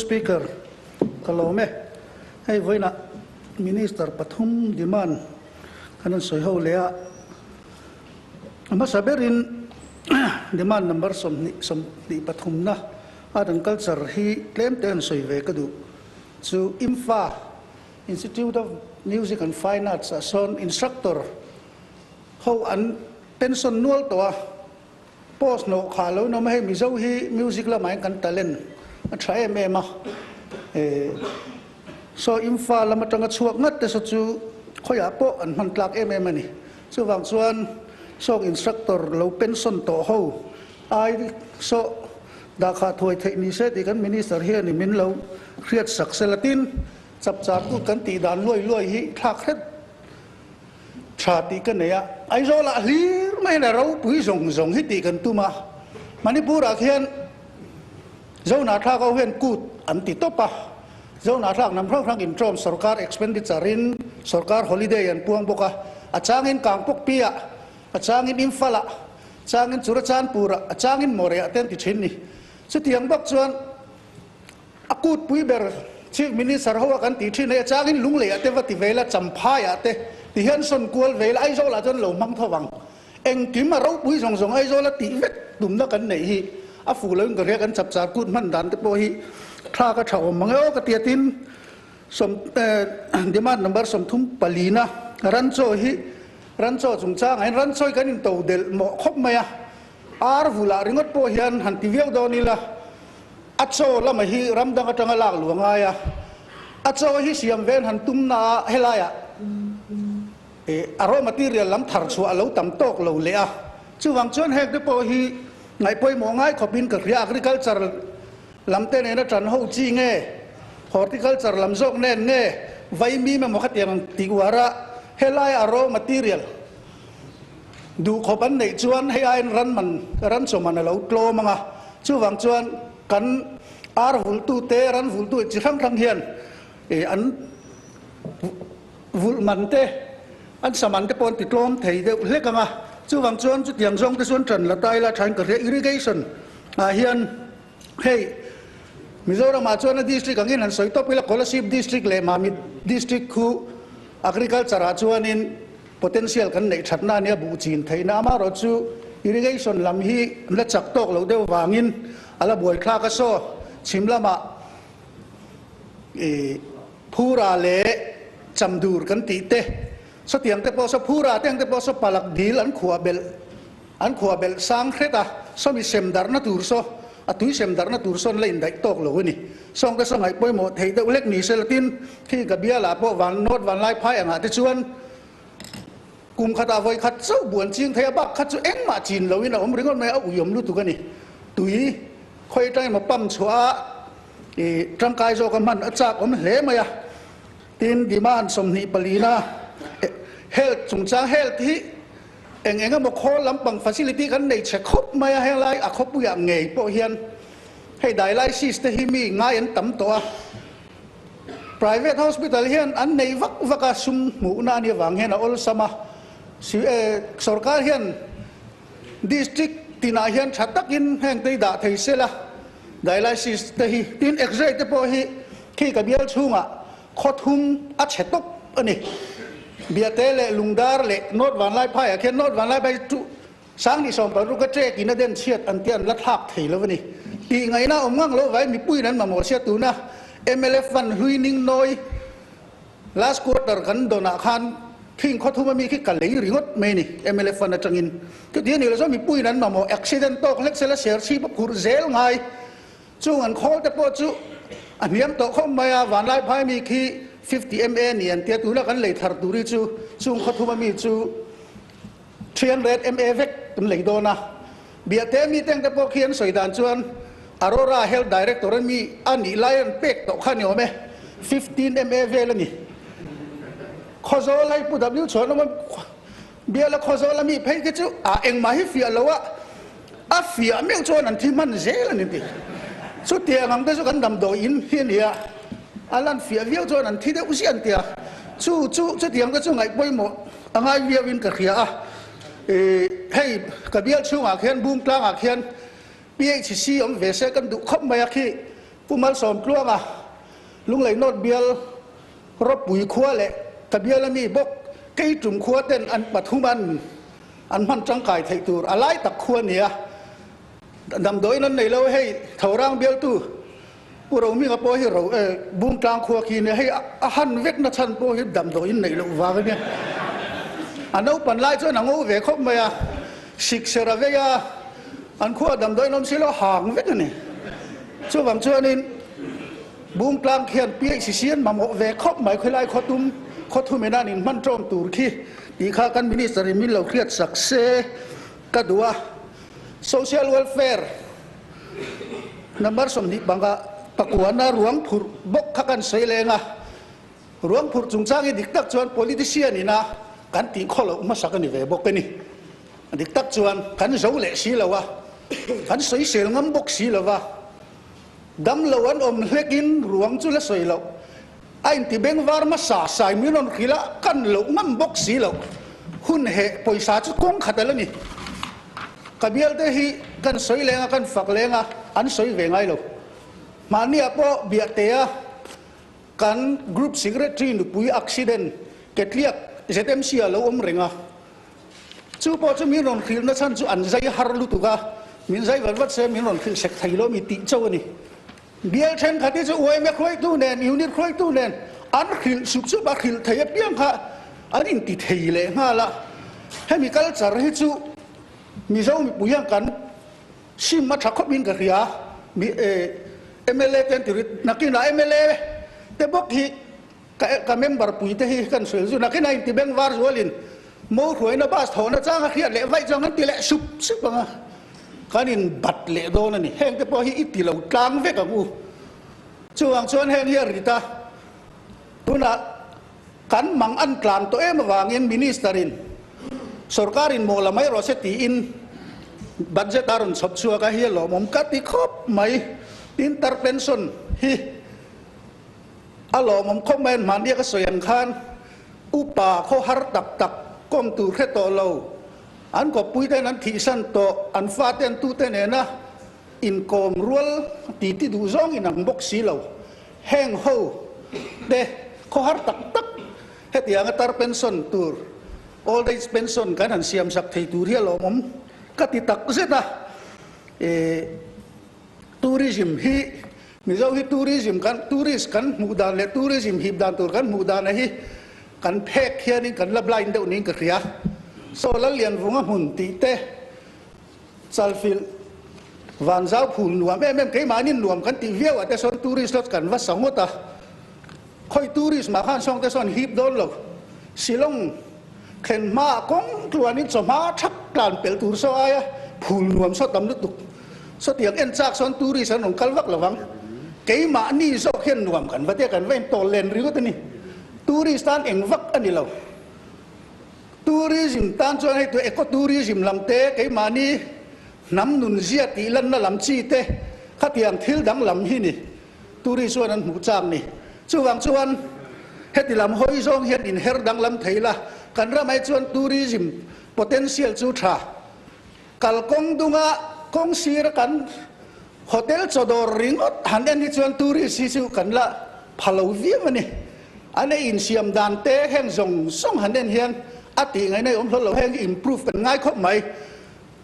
Speaker, ka lawm e. Hei vawiinah Minister pathum demand kan rawn sawi ho leh a. A hmasa berin demand number 20 23 na Art and Culture hi tlem te han sawi ve ka duh chu IMFA, Institute of Music and Fine Arts ah sawn instructor ho an pension nual tawh a, post hnawh khah lo in awm a, hei Mizo hi music lamah hian kan talent a tha em em a, saw IMFA lam atanga chhuak ngat te saw chu khawiah pawh an hman tlak em em a ni. Chuvang chuan sawk instructor lo pension tawh ho ai saw dahkhah thuai theih ni se tih kan minister hianin min lo hriat sak se la tin chapchar kut kan tih dan luai luai hi thlak hret tha tih ka nei a. Aizawlah hlir mai hian a ropui zawng zawng hi tih kan tum a, Manipur-ah khian Zohnahthlak ho hian kut an ti tawp a, Zohnahthlak hnam hrang hrang inṭawm sorkar expenditure in sorkar holiday an puang bawk a, a changin Kangpokpi-ah, a changin Imphal-ah, a changin Churachandpur-ah, a changin Moreh-ah te an ti ṭhin ni. Chutiang bawk chuan a kutpui ber Chief Minister ho a kan tih ṭhin hei a changin Lunglei-ah te va ti ve ila, Champhai-ah te ti hian sawn kual ve ila, Aizawl-ah chuan lo hmang tho vang. Engkim a ropui zawng zawng Aizawl a tih vek tumna kan neih hi a fuh loin ka hria kan chapchar kut hman dan te pawh hi thlak a tha awm mang e aw ka ti a tin sawm demand number 34 na ranchaw hi ranchaw chungchangah hian ranchaw hi kan into delh mawh khawp mai a ar vulah ringawt pawh hian han ti viau dawn ila a chaw lama hi ram dang atanga lak luh a ngai a a chaw hi siam ven han tumna ah helaiah A raw material lam thar chhuah a lo tam tawk lo leh a, chuvang chuan heng te pawh hi ngaihpawimawh ngai khawpin ka hria. Agriculture lam te nena tan ho chi nge, horticulture lam zawk nen nge, vaimim emaw khatiang ang tih uar a, helai a raw material duh khawp an neih chuan hei aiin ran man, ran chaw man a lo tlawm ang a, chuvang chuan kan ar vultu te, ran vultu chi hrang hrang hian an Vulh man te, an sa man te pawh an ti tlawm thei deuh hlek ang a, chuvang chuan chutiang zawng te chuan ṭan la ta ila ṭhain ka hria. Irrigation ah hian hei Mizoram ah chuan a district angin han sawi tawp ila Kolasib district leh Mamit district khu agriculture ah chuanin potential kan neih ṭhatna a nia buh chin theihna amaherawh chu irrigation lam hi an la chak tawk loh deuh vangin a la buaithlak a saw chhim lamah ih Phura leh Chamdur kan tih te, sawtiang te pawh saw Phura te ang te pawh saw Palak dil an khuah belh an khuah belh sang hret a, sawmi sem darhna tur saw a tui sem darhna tur saw an la indaih tawk lo a ni. Sawng te saw ngaih pawimawh theih deuh hlek ni se la tin khi ka bialah pawh van North Vanlaiphai angah te chuan kum khatah vawi khat chauh buan ching thei a bak kha chu engmah chin loin a awm ringawt mai a uiawm lutuk a ni. Tui khawi atang emaw pump chhuah a I tangkai zawk a hman a chak awm hle mai a, tin demand 24 na health chungchang health hi eng eng emaw khawl lampang facility kan nei chhe khawp mai a, henglai a khawpuiah ngei pawh hian hei dialysis te hi mi ngai an tam tawh a, private hospital hian an nei vak vak a sum hmuhna a nih avang hian a awlsam a, sorkar hian district tinah hian tha takin heng te hi dah thei sela. Dialysis te hi tin X-ray te pawh hi khi ka bial chhungah khaw thum a chhe tawp a ni. Biate leh Lungdar leh North Vanlaiphaiah khian North Vanlaiphai chu 2016 a trek in a den chhiat an tia an la thlak thei lo a ni. Tih ngaihna awm ngang lo vai mipuiin an mamawh sia tuna mlf fund hlui ning nawi Last quarter kan dawnah khan khing khaw thum ami khi ka lei ringawt mai a ni, mla fund atangin. Chuti a nih loh chuan mipuiin an mamawh accident tawk hlek sela ser chhip a phurh zel ngai. Chung an khawl te pawh chu a hniam tawh khawp mai a, Vanlaiphai mi khi 50 ma ni an tia, tuna kan lei thar tur hi chu chung khaw thum ami chu 300 ma vek kan lei dawn a. Biate mi teng te pawh khi an sawi dan chuan Aurora Health Director a mi a nih lai an pek tawh kha ni awm e, 15 ma vel a ni. Khawzawl hei Pu W chhuan awm a, biala Khawzawl a mi phei khi chu a engmah hi fiah lo a, a fiah meuh chuan an thi hman zel a ni ti. Chutiang ang te chu kan damdawi in hi a ni a, a lan fiah viau chuan an thi deuh ziah an ti a, chu chu chutiang te chu ngaih pawimawh a ngai viau in ka hria a. Hei ka bial chhungah khian Bungtlangah khian PHC awm ve se kan duh khawp mai a khi. Pu Malsawmtluanga Lunglei North bial ropui khua leh ka bial ami bawk Keitum khua ten an pathum an an hman tangkai theih tur a lai tak khua nia. Damdawiin an nei lo hei Thorang bialtu Pu Rominga pawh hi ro e Bungtlang khua khi nia hei a han vek na chhan pawh hi damdawiin neih loh vang ania. A naupan lai chuan a ngo ve khawp mai a, sikser a vei a, an khua damdawiin awm si lo hang vek a ni. Chuvang chuanin Bungtlang khian PHCC an mamawh ve khawp mai khawilai khaw tum khaw thum ina an inhman tawm tur khi tih kha kan Minister in min lo hriat sak se ka duh a. Social Welfare number 25 pakuana ruang phurh bawk kha kan sawi leng a, ruang phurh chungchang hi dik tak chuan politician ina kan tih khaw loh hmasak a ni ve bawk a ni. Dik tak chuan kan zo leh si lo a, kan sawisel ngam bawk si lo va, dam lo an awm hlekin ruang chu la sawi loh, a inti bengvar hmasa sai min rawn hrilh a, kan loh ngam bawk si loh. Hun heh pawisa chu kawng khat a la ni. Ka bialte hi kan sawi leng a, kan fak leng a, an sawi ve ngai lo. Mahniah pawh Biahtea kan Group Secretary nupui accident ketliak ZMC ah lo awm reng a. Chu pawh chu min rawn hrilhna chhan chu an zai har lutuk a, min zai vat vat se min rawn hrilh sek thei lo mi tih chauh a ni. Bial thenkhat hi chu UMA hruaitu nen, unit hruaitu nen an hrilh sup sup a, hrilh thei apiang kha an inti thei leh nghal a. Hemi culture hi chu Mizo mipui hian kan sim a tha khawpin ka hria. Mi mla te an ti rit nakinah mla te bawk hi ka member pui te hi kan sawi zu nakinah inti bengvar zualin mo hruaina bus thawhna chang a hriat leh vaih chuan kan ti leh sup sup ang a. Kan in bat leh dawn a ni. Heng te pawh hi i ti lo tlang vek ang u. Chuvang chuan heng hi a rit a, tunah kan mang an tlan tawh em avangin Minister in sorkar in mawh la mai rawh se tiin budget a rawn chhawp chhuak a, hi a lawmawm ka ti khawp mai. Tin tar pension hi a lawmawm khawp mai an hmannia ka sawi ang khan upa khaw har tak tak kawm tur hre tawh lo. An kawppui ten an thihsan tawh, an fate an tute nena inkawm rual ti ti duh zawng in ang bawk si lo. Heng ho te khawhar tak tak hetianga tar pension tur, old age pension kan han siam sak thei tur hi a lawmawm ka ti tak zet a. Tourism hi Mizo hi tourism kan tourist kan hmuh dan leh tourism hip dan tur kan hmuh dan a hi kan phek hianin kan la blind deuh niin ka hria. Saw Lallianvunga hmun tih te Chalfilh Vanzau phul nuam em em keimahnin nuam kan tih viau ah te sawn tourist lodge kan va sa ngawt a. Khawi tourist mah khan sawng te sawn hip dawn lo. Shillong thlen hmaah kawng tluanin chawhma thak tlan pelh tur saw aia phul nuam saw tam lutuk. Sawtiang en chak sawn tourist an rawn kal vak lo vang. Keimahni zawk hian nuam kan va tia kan va intawl len ringawt a ni. Tourist tan eng vak a ni lo. Tourism tan chuan hei tu eco tourism lam te, keimahni hnam nunzia tih lanna lam chi te khatiang thil dang lam hi ni tourist chuan an hmuh chak ni. Chuvang chuan heti lam hawi zawng hian inher danglam thei la, kan ramah hi chuan tourism potential chu tha. Kalkawng dunga kawng sira kan hotel chawdawr ringawt han en hi chuan tourist hi chu kan la pha lo viau a ni. An ei insiam dan te heng zawng zawng han en hian a tih ngaihna i awm hlawl lo, heng hi improve kan ngai khawp mai.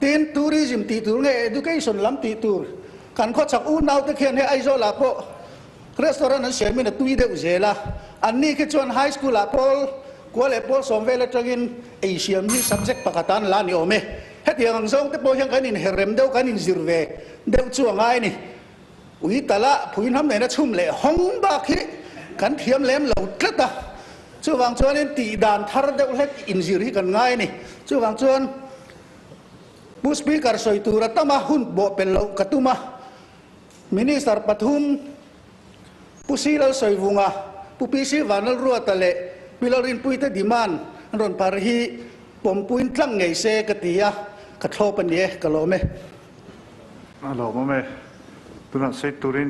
Tin, tourism tih tur nge education lam tih tur kan khawchhak unau te khian hei Aizawl ah pawh Restaurant an siamin a tui deuh zel a, anni khi chuan high school ah pawl kua leh pawl sawm vel atangin ei siam hi subject pakhat an la ni awm e. Hetiang ang zawng te pawh hian kan inher rem deuh, kan inzir ve deuh chu a ngai a ni. Ui tala phui hnam nena chhum leh hawng bak hi kan thiam lem lo tlat a, chuvang chuanin tih dan thar deuh hlek inzir hi kan ngai a ni. Chuvang chuan Pu Speaker sawi tur a tam a, hun bawh pel loh ka tum a. Minister pathum, Pu Si Lalsawivunga, Pu PC Vanlalruata leh Pi Lalrinpuite demand an rawn phar hi pawmpuiin tlang ngei se ka ti a, ka thlawp a ni e, ka lawm e. A lawmawm e. Tunah sawi turin.